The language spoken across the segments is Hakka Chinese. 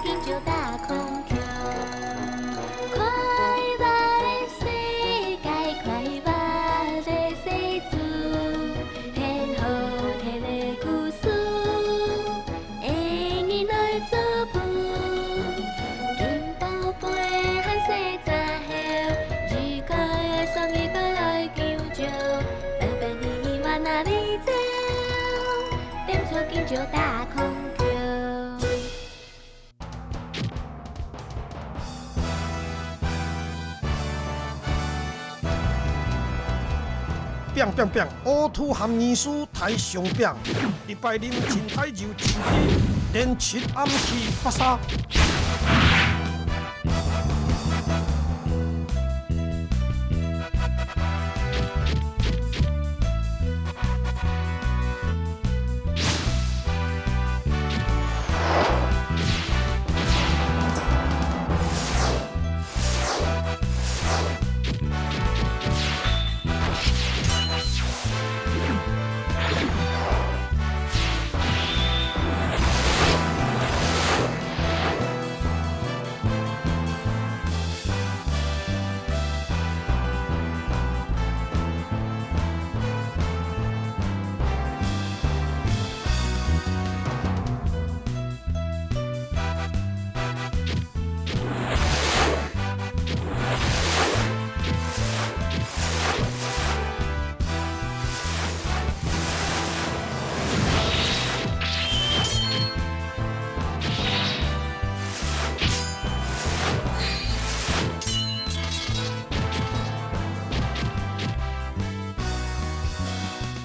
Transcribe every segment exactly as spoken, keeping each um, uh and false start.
今朝打空空，快活个世界，快活个世界，天好天个故事，个人來做伴。金寶貝和細隻猴，如果愛送一個來救救，分分你你往哪位走，點出今朝打空空。 砰砰砰，烏兔和泥鼠大相拚，一擺啉真大酒，一擺連七暗器發射。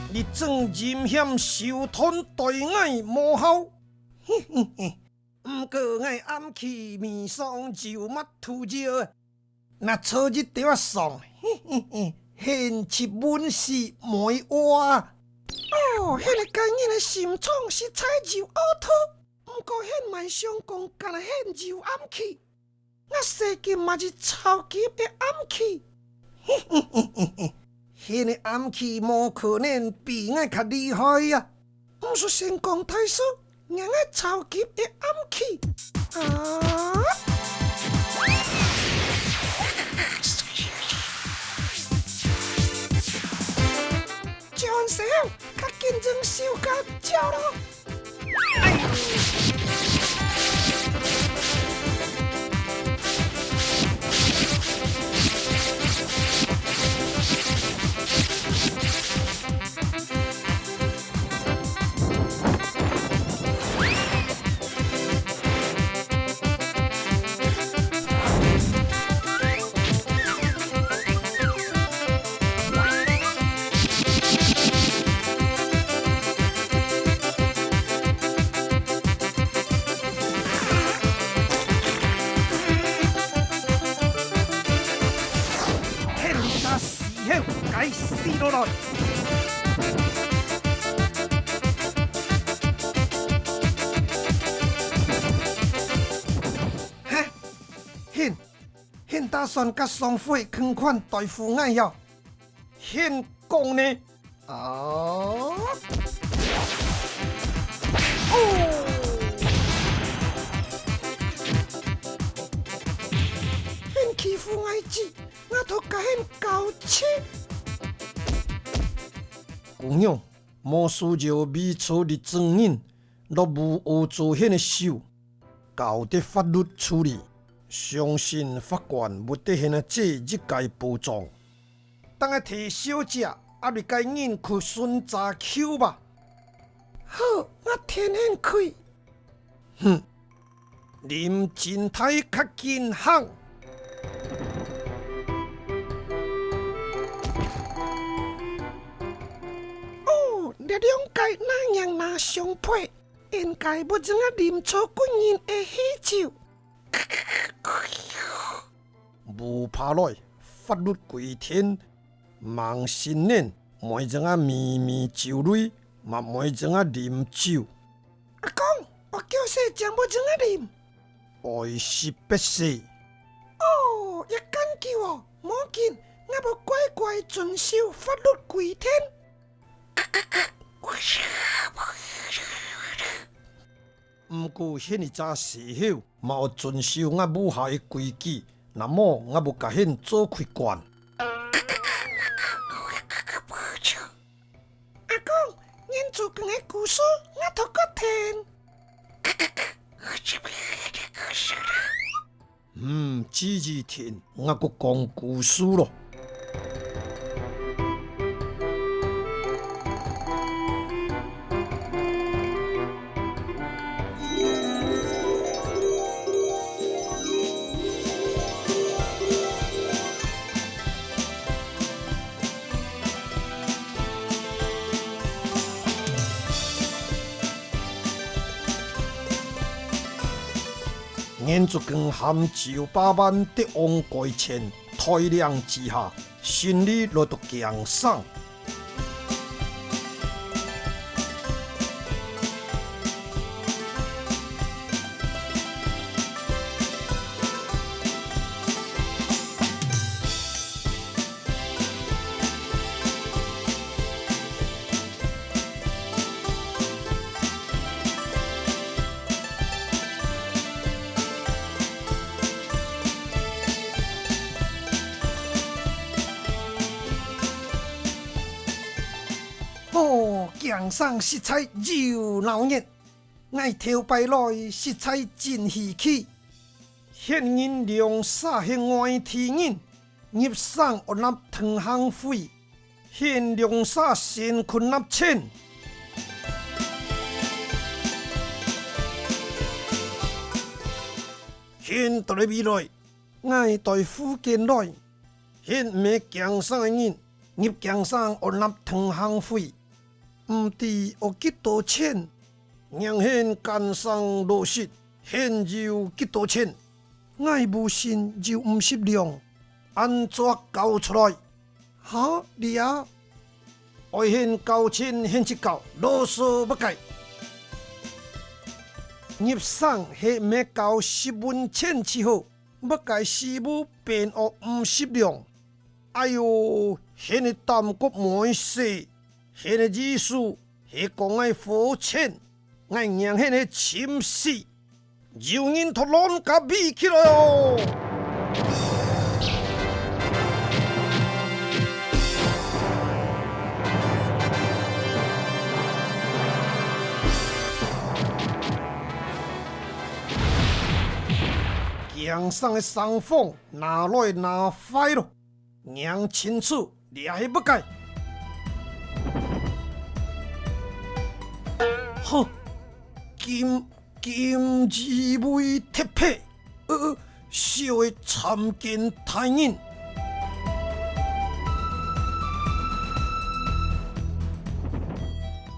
你真陰險，手段對𠊎無效。嘿嘿嘿，毋過𠊎暗器未爽就抹塗藥，若錯一點仔爽，嘿嘿嘿，現實本是無話。哦，彼个奸人个心腸實在有奧特。 毋過，現賣相公干焦現有暗器，𠊎細金嘛係超級个暗器。現个暗器無可能比𠊎較厲害啊！毋使先講大事，讓𠊎超級个暗器。啊！轉身後，較緊張手甲照咯。 現在時候該死落來！嘿，現，現打算甲上回共款對付𠊎喲。 現講呢？哦。哦！現欺負𠊎姊，𠊎都甲現交切。姑娘， 無需要為著你證人，落雨烏糟現个手，交得法律處理，相信法官會得現這一个保障。等下替小姐押入該人去巡查球吧。好，𠊎天天去。 哼，林金太較緊行。哦，這兩个若樣若相配，應該無正啊啉著軍人个喜酒。 無拍來，法律規定，吂成年，毋正啊微微酒類，嘛毋正啊啉酒。阿公，𠊎叫細聲無正啊啉。愛惜百姓。哦，也講究哦，無緊，𠊎會乖乖遵守法律規定。毋過歇一隻時候，嘛愛遵守𠊎屋下个規矩，若無𠊎會共你做開關。阿公，原子光个故事𠊎頭過聽。 嗯，注意聽，𠊎愛講故事囉。 原子光和周百萬得王蓋錢，帶領之下，順利來到京城。 哦，京城實在有鬧熱，𠊎頭擺來實在真稀奇。 現人兩儕係外地人，入城愛納同行費，現兩儕先去納錢。現到哪位來？𠊎對福建來。現毋係京城个人，入京城愛納同行費。 毋知愛幾多錢？䀴現簡生老實，現有幾多錢？𠊎無信有五十兩，恁早交出來。哈，你啊！𠊎現交錢現就交，囉嗦麼个？入城係毋係交十文錢就好，麼个事務變愛五十兩？ 哎喲，現个膽骨無細，現个意思係講𠊎花錢，𠊎䀴現个尋死，有人托亂甲比起來哦！ 京城个城隍拿來拿壞囉，䀴清楚，這係麼个？哼，金，金枝為鐵皮，呃，小的參見大人。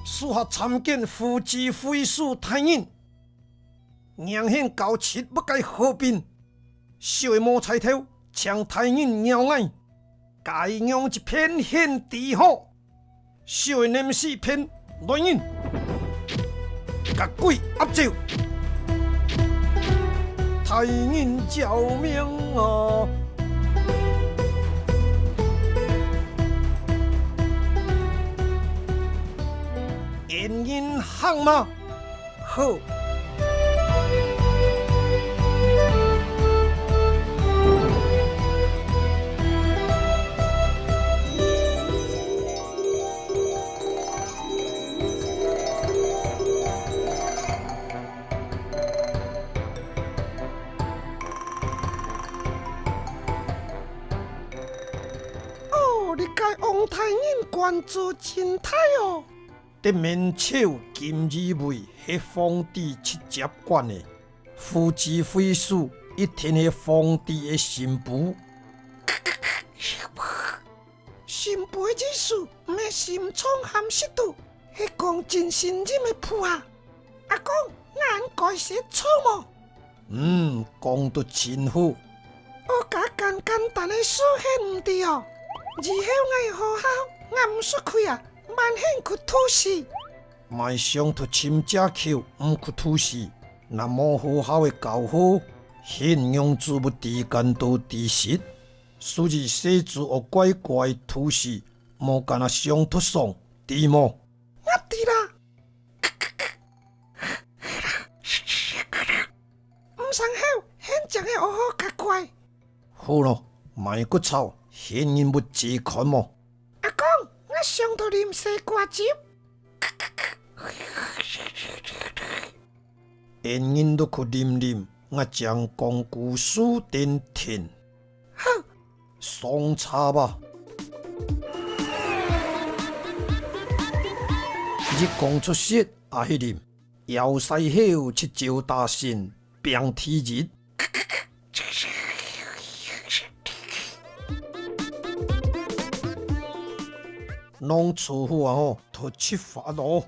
屬下參見府知會書大人。 䀴現交出麼个好兵，小的無才調，請大人饒𠊎。該樣一片現知好，小的寧死片亂人，甲鬼壓走。大人饒命啊！恩人行嗎？ 好。哦，你个王大人官做真大哦！ 得明朝金枝為係皇帝直接管个，府知會書一定係皇帝个心腹。心腹个意思毋係心腸含實肚，係講真信任个僕啊。阿公，𠊎恁該寫錯無？ 嗯，講到真好。哦，該簡簡單个事係毋知哦。以後𠊎學校，𠊎毋識去啊，萬幸去讀書。莫想讀尋藉口毋去讀書，若無好好个教學，現仰子會知間到知識。所以細子愛乖乖讀書，莫干那想讀爽，知無？𠊎知啦。上好，現正个學好較乖。好咯，賣骨草，現人物試看無？阿公，𠊎想討啉西瓜汁。現人都去啉啉，𠊎正講故事定定。好，上車吧。一講出事，阿去啉。 枵死後，七朝大聖，拚第一。弄臭火啊吼，就出發咯。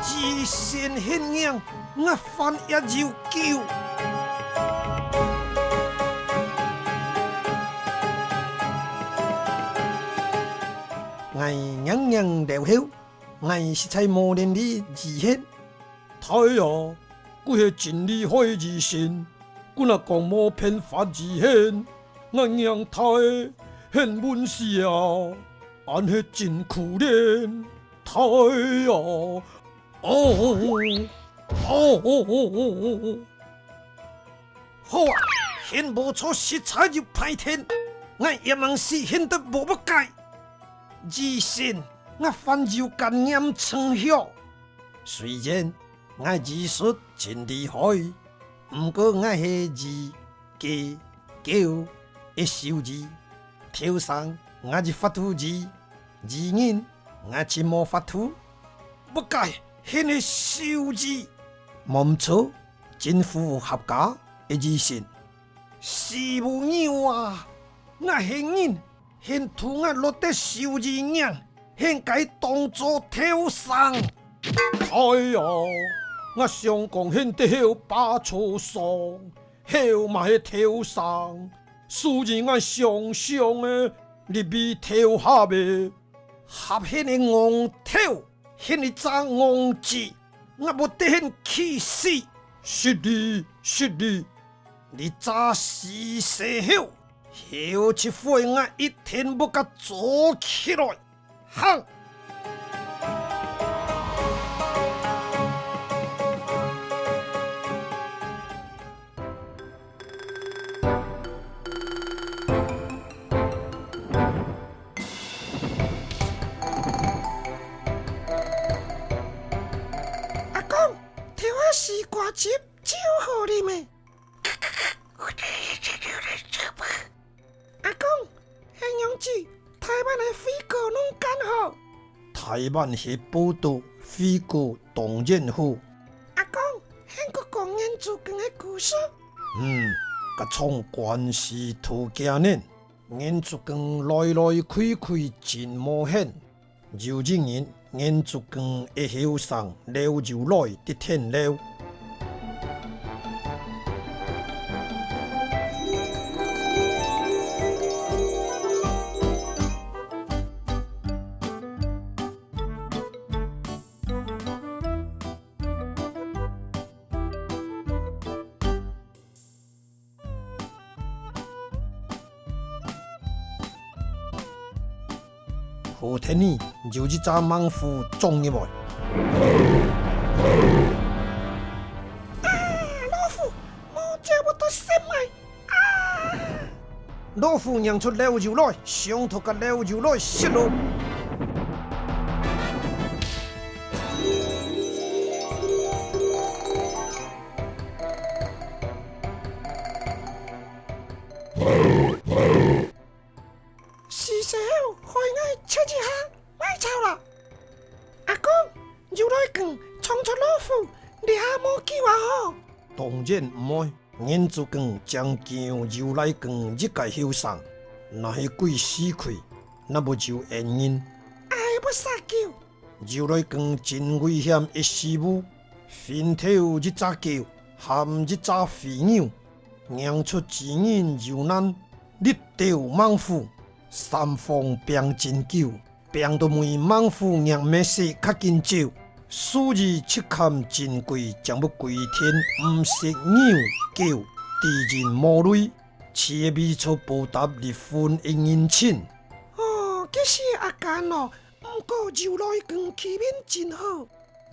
一身很硬。 𠊎飯也有夠。𠊎硬硬了後，𠊎實在無能力而行。大啊，佢係真厲害而行，佢若講無辦法而行，𠊎硬大，很穩死啊，恁係真可憐。大啊， 哦，哦，好啊，現無錯，實在有歹天，𠊎也吂死，現得無麼个。醫生，𠊎患有感染症吼。雖然𠊎醫術真厲害，毋過𠊎係醫 雞、狗，一獸醫。頭生，𠊎一發度醫，醫人，𠊎盡無法度。麼个，現係獸醫？無毋著，真符合格，一醫生。死母娘啊，𠊎係人， 現渡𠊎落得獸醫營，現該當做頭生。哎呀，𠊎想講現得猴把坐上，猴嘛係頭生，所以𠊎想想个，你比頭合个，合現个戇頭，現一隻戇子，𠊎無得現氣死。失禮，失禮。 你早死細猴，猴一回𠊎一定會甲捉起來。行！阿公，頭下西瓜汁就好啉咧。 阿公，係仰子，臺灣个水果攏乾好？臺灣係寶島，水果當然好。阿公，還過講原子光个故事。嗯，甲蟲關係土家人，原子光來來去去真無閒。 有一日，原子光个後生劉由來佇田尞。 好天呢，有一隻猛虎衝入來。啊，老虎，無招無得先賣！啊！老虎認出劉由來，想討甲劉由來食咯。又來講，撞著老虎，這下無救啊吼？當然毋會，人族講正救又來講一個後生，若係鬼死去，那無就恩人。哎，不殺救。又來講真危險一時務，分頭一隻狗，含一隻肥牛， 䀴出主人有難，力鬥猛虎，三方拚真久，拚到尾猛虎䀴乜勢較緊走，所以七崁真貴，正會歸天毋食牛狗，知人無類，自備出報答立分一人親。哦，其實阿干哦，毋過又來講起面真好，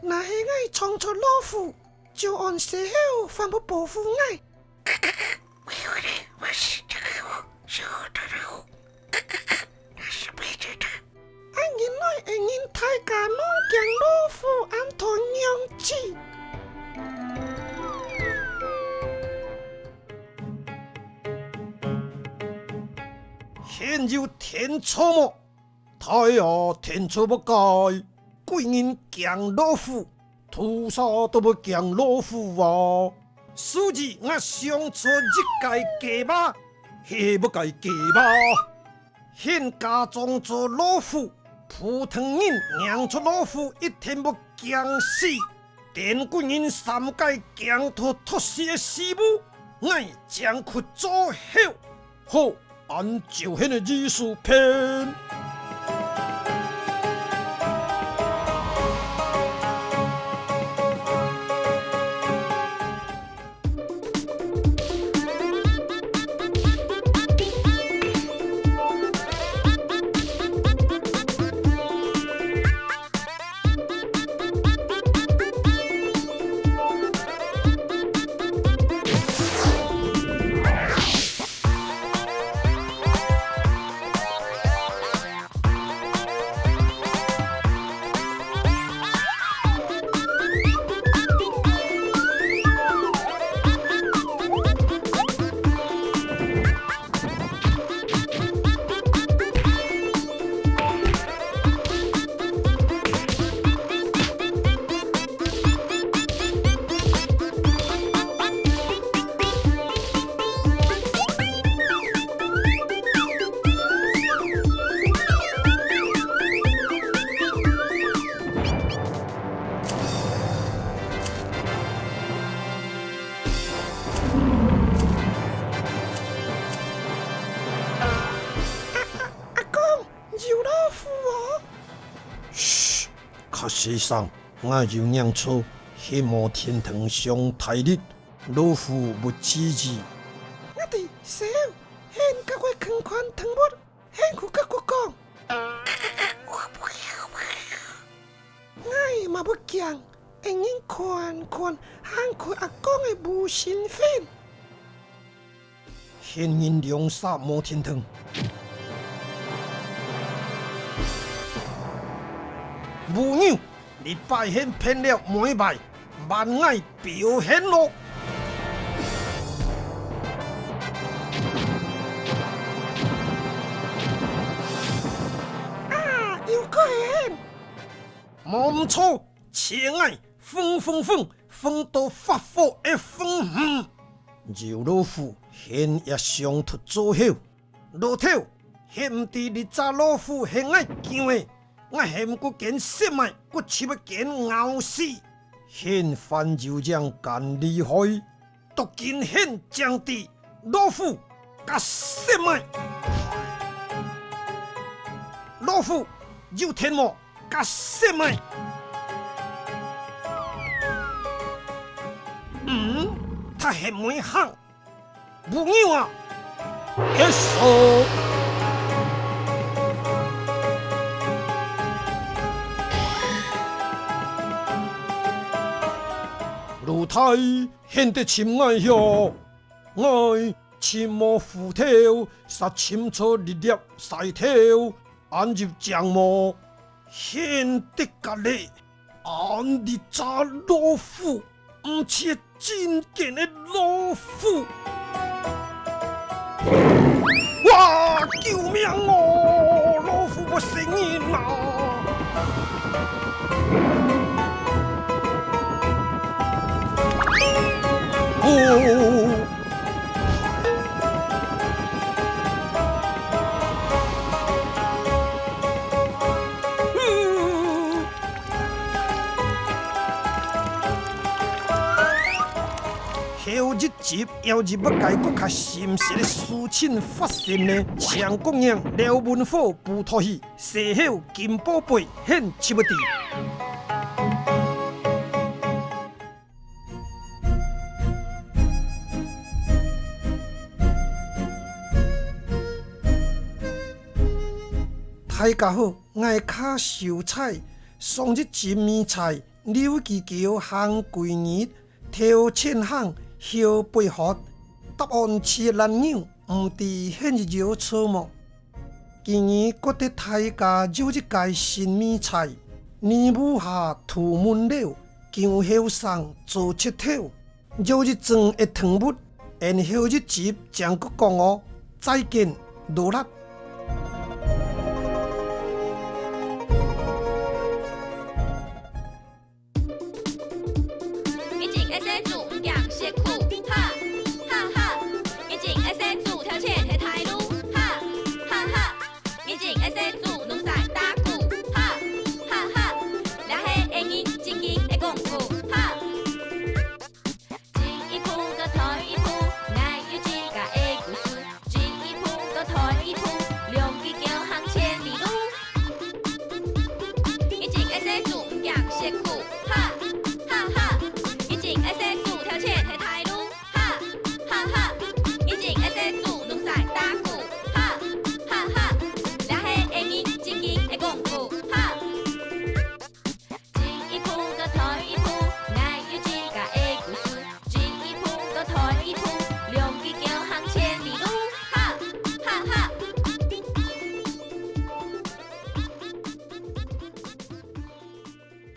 若係𠊎撞著老虎， 就按時候反覆保護𠊎。恁樣來，恩人大家莫驚老虎恁多樣子。現有天助無？ 大啊，天助不該，鬼人驚老虎，屠殺都會驚老虎啊！所以𠊎想出一個計謀，係不該計謀。現假裝做老虎，普通人䀴著老虎一定會驚死。 等鬼人三個驚到脫死个時務，𠊎正去做猴。好，恁就現个意思片。 阿公，有老虎哦！噓，較細聲，𠊎有䀴著，係無天堂上大力，老虎無注意。𠊎知，小，你佮𠊎共款動物， 你去佮佢講。𠊎嘛毋驚，恩人款款行去阿公个無身份。恩人兩儕無停頓。母牛， 你擺現騙了每擺，換𠊎表現囉！啊，又過現！無毋著，像𠊎，風風風，風到發火个風雨。有老虎，現也想脫做猴。 老頭，你毋知這隻老虎係𠊎救个，𠊎喊佢緊食糜，佢就會緊咬死。你還有影恁厲害，到今你正知老虎佮食糜。老虎有聽無？佮食糜。嗯，佢還會行。 母牛啊，歇手！老弟，你得尋𠊎喲，𠊎尋無斧頭，煞尋著一粒石頭，恁有正無？你得个咧！ 恁這隻老虎，毋係真正个老虎。哇！救命哦！老虎會食人啊！後一集又係麼个个較心適个事情發生呢？請各位留文火補討去，事後金寶貝獻出不知。 大家好，𠊎係卡秀才。上一集謎猜，溜犄狗行鬼日，頭前行，後背喝。答案係懶牛，毋知你有錯無？ 今日過得大家又一個新謎猜，泥屋下土門樓，薑後生做賊頭。又一種一動物，𠊎後一集正過講哦。再見，勞力。